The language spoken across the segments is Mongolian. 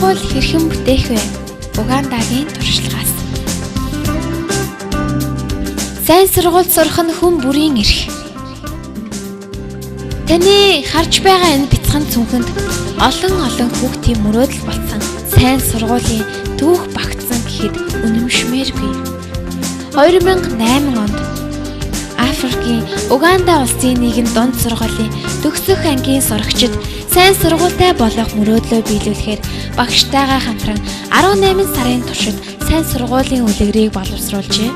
сургууль хэрхэн бүтээх вэ? Угандагийн туршлагаас. Сайн сургуульд сурах нь хүн бүрийн эрх. Таны харж байгаа энэ бяцхан цүнхэнд олон хүүхдийн мөрөөдөл болсон сайн сургуулийн түүх багтсан гэхэд үнэмшмээргүй. 2008 онд Африкийн Уганда улсын нэгэн дунд сургуулийн төгсөх ангийн сурагчид сайн сургуультай болох мөрөөдлөө биелүүлэхээр багштайгаа хамтран 18 сарын туршид сайн сургуулийн үлгэрийг боловсруулжээ.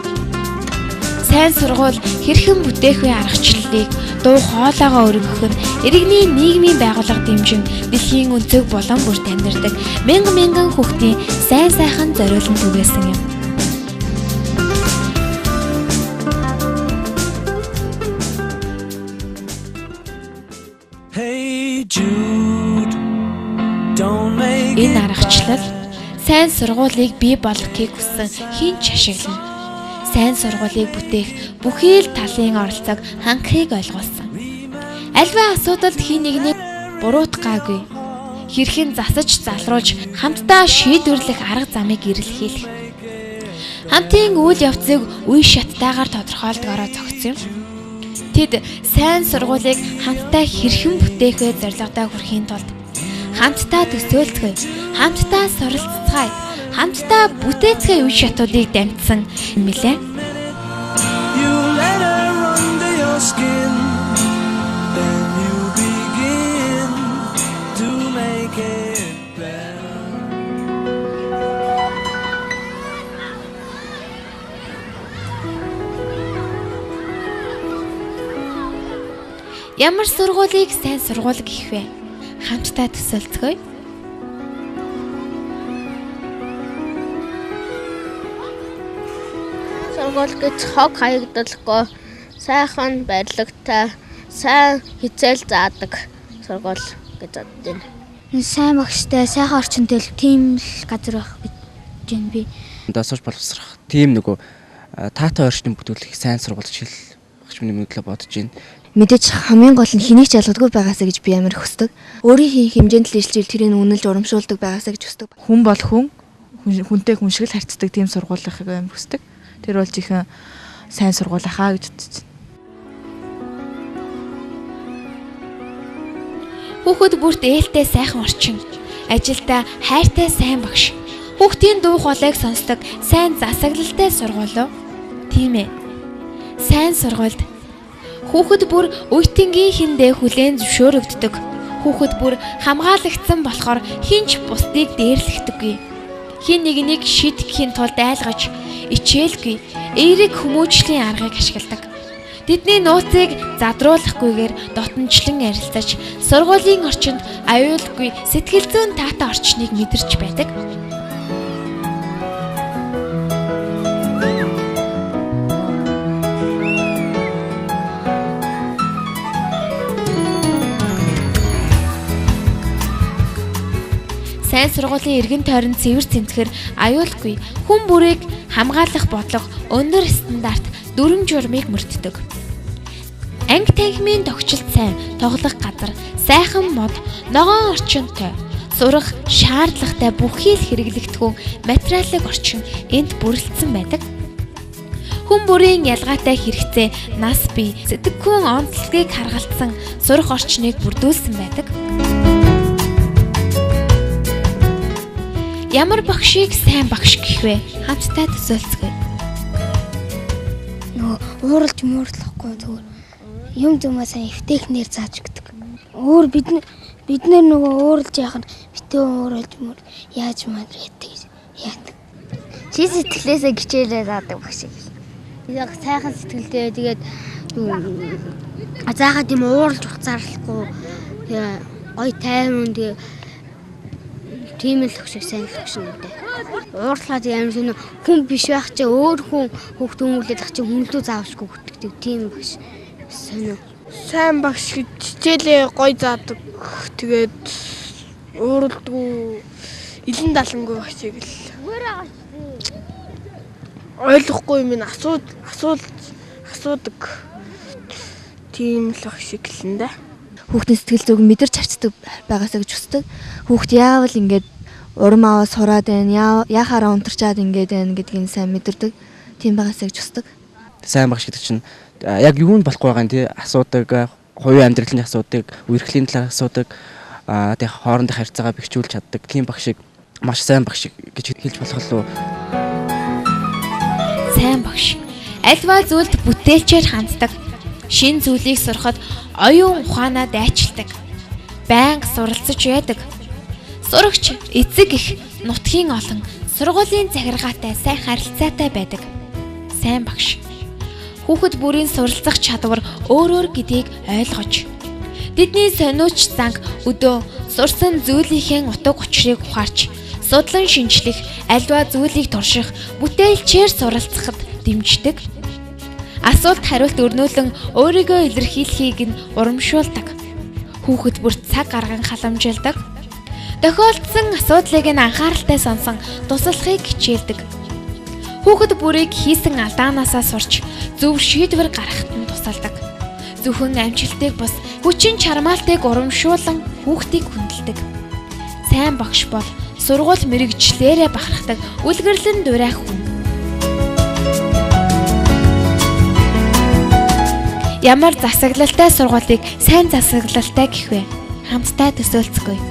Сайн сургууль хэрхэн бүтээх вэ аргачлалыг дуу хоолойгоо өргөх нь иргэний нийгмийн байгууллага дэмжин дэлхийн өнцөг болон бүрт амьдардаг мянган мянган хүүхдийн сайн сайхан зориулан түгээсэн юм. Энэ аргачлал сайн сургуулийг бий болгохыг хүссэн хэн ч ашиглана. Сайн сургуулийг бүтээх бүхий л талын оролцоог хангахыг ойлгуулсан. Альва асуудалд хэн нэгнийг буруутгаагүй, хэрхэн засаж залруулж хамтдаа шийдвэрлэх арга замыг эрэлхийлэх. Хамтын үйл явцыг үе шаттайгаар тодорхойлдгоороо зохицсон юм. Тэд сайн сургуулийг хамтдаа хэрхэн бүтээх вэ зорилгодоо хүрэхийн тулд хамтдаа төсөөлцгөөе, хамтдаа суралцгаая, хамтдаа бүтээцгээе үе шатуудыг дамжсан юм билээ. Ямар сургуулийг сайн сургууль гэх вэ? Хамтдаа төсөөлцгөөе. Сургууль гэж хог хаягдалгүй, сайхан барилгатай, сайн хичээл заадаг сургууль гэж бодож байна. Сайн багштай, сайхан орчинтой л тийм л газар байх гэж байна би. Одоо сурч боловсрох тийм нөгөө таатай орчныг бүтүүлэх сайн сургууль жишээл багш миний мэдлэг бодож байна. Мэдээж хамгийн гол нь хэнийг ч ялгадгүй байгаасаа гэж би амар хүсдэг. Өөрийн хэмжээнд л ижил тэрийг үнэлж урамшуулдаг байгаасаа гэж хүсдэг. Хүн бол хүн, хүнтэй хүн шиг л харьцдаг тийм сургууль байхыг амар хүсдэг. Тэр бол жихэн сайн сургууль ахаа гэж бодож байна. Хүүхэд бүрт ээлтэй сайхан орчин, ажилдаа хайртай сайн багш, хүүхдийн дуу хоолойг сонсдог сайн засаглалтай сургууль уу? Тийм ээ. Сайн сургуульд хүүхэд бүр үеийнгийн хэндээ хүлээн зөвшөөрөгддөг. Хүүхэд бүр хамгаалагдсан болохоор хэн ч бусдыг дээрлэхдэггүй. Хэн нэгнийг шидэхийн тулд айлгаж, ичээлгүй, эерэг хүмүүжлийн аргыг ашигладаг. Тэдний нууцыг задруулахгүйгээр дотнчлон арилцаж, сургуулийн орчинд аюулгүй сэтгэл зүйн таатай орчныг мэдэрч байдаг. Сайн сургуулийн эргэн тойрон цэвэр цэмцгэр аюулгүй хүн бүрийг хамгаалах бодлого өндөр стандарт дүрэм журмыг мөрддөг. Анги танхимын тогтчлт сайн, тоглох газар, сайхан мод, ногоон орчинтой, сурах шаардлагатай бүхий л хэрэглэгдэхүүн материалын орчин энд бүрэлдсэн байдаг. Хүн бүрийн ялгаатай хэрэгцээ, нас бие, сэтгэхүйн онцлогийг харгалзсан сурах орчныг бүрдүүлсэн байдаг. Ямар багшийг сайн багш гэх вэ? Хамтдаа төсөөлцгөөе. Нөгөө ууралж муурлахгүй зүгээр юм юмаа сайн эвтэйхнээр зааж өгдөг. Өөр бид нэр нөгөө ууралж яах нь битээ ууралж муур яаж маар гэдэг яадаг. Чи сэтгэлээсээ хичээлээ заадаг багш. Яг сайхан сэтгэлтэй тэгээд заахад юм ууралж уцаарлахгүй тэгээ гой тайван тэгээ тийм л өгш сайн л өгш нэ. Уурлахад амар сонь хүн биш байх чи өөр хүн хүүхд хүмүүлээд ах чи хүнлүү заавшгүй хөтгдөг тийм багш сонь. Сайн багш гэж хичээлээ гой заадаг. Тэгээд ууралдгүй, илэн далангүй багшийг л ойлгохгүй юм асуудаг. Тийм л багш гэлэн дээ. Хүүхдийн сэтгэл зүг мэдэрч харцдаг байгаасаа гэж хүсдэг. Хүүхд яавал ингээд урам аваа сураад байна, яхаараа унтарчаад ингээд байна гэдгийг сайн мэдэрдэг. Тийм байгаасаа гэж хүсдэг. Сайн багш гэдэг чинь яг юу нь болохгүй байгаа нь тий асуудаг, хувийн амьдралын асуудаг, үерхлийн талаар асуудаг, тий хоорондын харилцаагаа бэхжүүлж чаддаг. Тийм багшийг маш сайн багш гэж хэлж болох уу? Сайн багш альва зүйлд бүтээлчээр ханддаг. Шин зүйлийг сурахад оюун ухаанаа дайчилдаг. Байнга суралцаж байдаг. Сурагч эцэг их нутгийн олон сургуулийн захиргаатай сайн харилцаатай байдаг. Сайн багш хүүхэд бүрийн суралцах чадвар өөр өөр гэдгийг ойлгож тэдний сониуч занг өдөө сурсан зүйлийнхээ утга учирыг ухаарч судлан шинжлэх, альва зүйлийг турших, бүтээлчээр суралцахад дэмждэг. Асуулт хариулт өрнүүлэн өөрийгөө илэрхийлэхийг нь урамшуулдаг. Хүүхэд бүр цаг гарган халамжилдаг. Тохиолдсон асуудлыг нь анхааралтай сонсон туслахыг хичээлдэг. Хүүхэд бүрийг хийсэн алдаанаасаа сурч зөв шийдвэр гаргахад нь тусалдаг. Зөвхөн амжилтыг бус хүчин чармаалтыг урамшуулан хүүхдийг хүндэлдэг. Сайн багш бол сургууль мэрэгчлэрээ бахархдаг үлгэрлэн дуурайх хүн. Ямар засаглалтай сургуулийг сайн засаглалтай гэх вэ? Хамтдаа төсөөлцгөөе.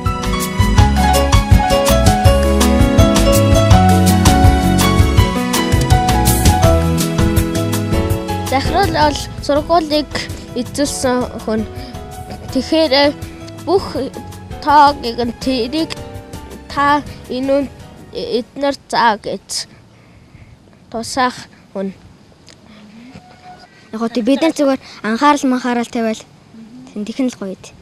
Захирал бол сургуулийг эзэлсэн хүн. Тэгэхээр бүх тоог нь тэрийг та энэ эднэр заа гэж тусаах хүн. Яг гоо бид нар зүгээр анхаарал манхаарал тавиал тэгхэн л гоё дээ.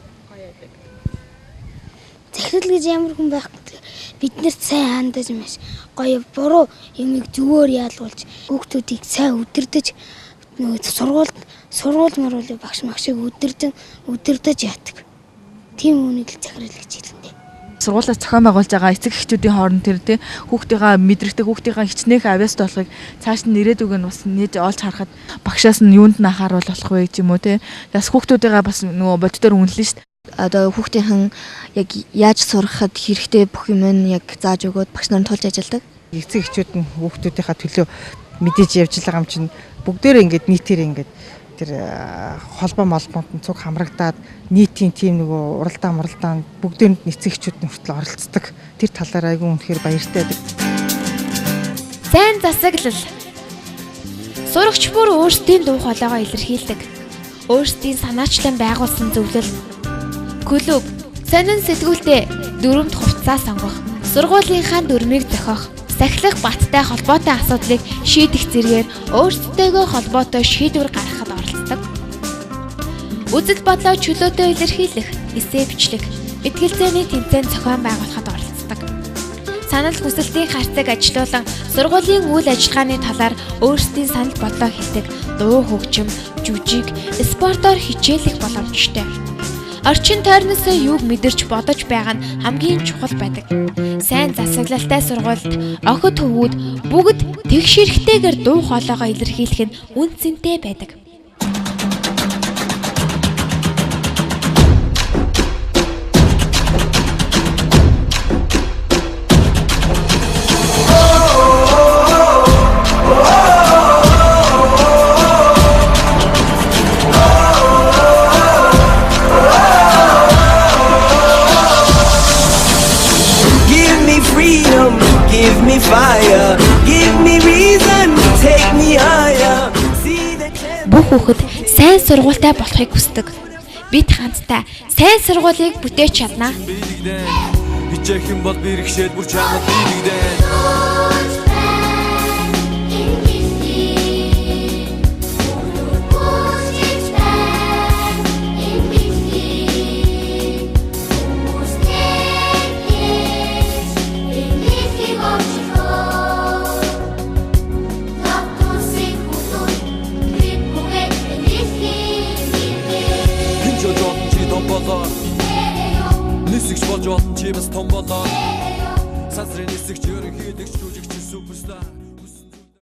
Захирал гэж ямар хүн байхгүй. Бид нарт сайн хандаж маш гоё буруу юмыг зүгээр яалгуулж хүүхдүүдийг сайн үдирдэж нөгөө сургууль маруулыг багш магшиг үдирдэж яадаг. Тийм үнийг л захирал гэж хэлнэ. Сургуулиас зохион байгуулж байгаа эцэг эхчүүдийн хооронд тэр тий хүүхдийнхаа мэдрэгтэй хүүхдийнхаа хичнээх авьяастай болохыг цааш нь ирээдүг нь бас нээж олж харахад багшаас нь юунд нь анхааруул болох вэ ч юм уу тий. Бас хүүхдүүдийнхаа бас нөгөө боддоор үнэлнэ шүү дээ. Одоо хүүхдийнхэн яг яаж сурахад хэрэгтэй бүх юм нь яг зааж өгөөд багш нар нь тулж ажилладаг. Эцэг эхчүүд нь хүүхдүүдийнхаа төлөө мэдээж явж байгаа юм чинь бүгдээрээ ингээд нийтээр ингээд тэр холбоо молбоонд нь цуг хамрагдаад нийтийн тийм нөгөө уралдаан муралдаан бүгдээнд нь эцэг эхчүүд нь хүртэл оролцдог. Тэр талаар айгүй үнэхээр баяртай байдаг. Сайн засаглал. Сурагч бүр өөрсдийн дуу хоолойгоо илэрхийлдэг. Өөрсдийн санаачлан байгуулсан зөвлөл, клуб, сонин сэтгүүлтэй дүрмт хувцас сонгох, сургуулийнхаа дүрмийг зохиох, сахилах баттай холбоотой асуудлыг шийдэх зэргээр өөрсдтэйгөө холбоотой шийдвэр гаргахад оролцдог. Үзэл бодлоо чөлөөтэй илэрхийлэх, эсээ бичлэх, мэтгэлцээний тэмцээн зохион байгуулахад оролцдог. Санал хүсэлтийн харьцааг ажилуулан сургуулийн үйл ажиллагааны талаар өөрсдийн санал бодлоо хэлдэг, дуу хөгжим, жүжиг, спортоор хичээлэх боломжтой. Орчин тойрноосоо юуг мэдэрч бодож байгаа нь хамгийн чухал байдаг. Сайн засаглалтай сургуульд охид хөвгүүд бүгд тэгш эрхтэйгээр дуу хоолойгоо илэрхийлэх нь үн цэнтэй байдаг. Give me fire, give me reason, take me higher. See the Бүх хүүхэд сайн сургуультай болохыг хүсдэг. Бид хамтдаа сайн сургуулийг бүтээж чадна. Хичээх юм бол бэрхшээл бүр чамд биелэгдэн. Нисэгч болж олон чи бас том болоо. Сансрын нисэгч ерөнхийлөгч жүжигч суперстар.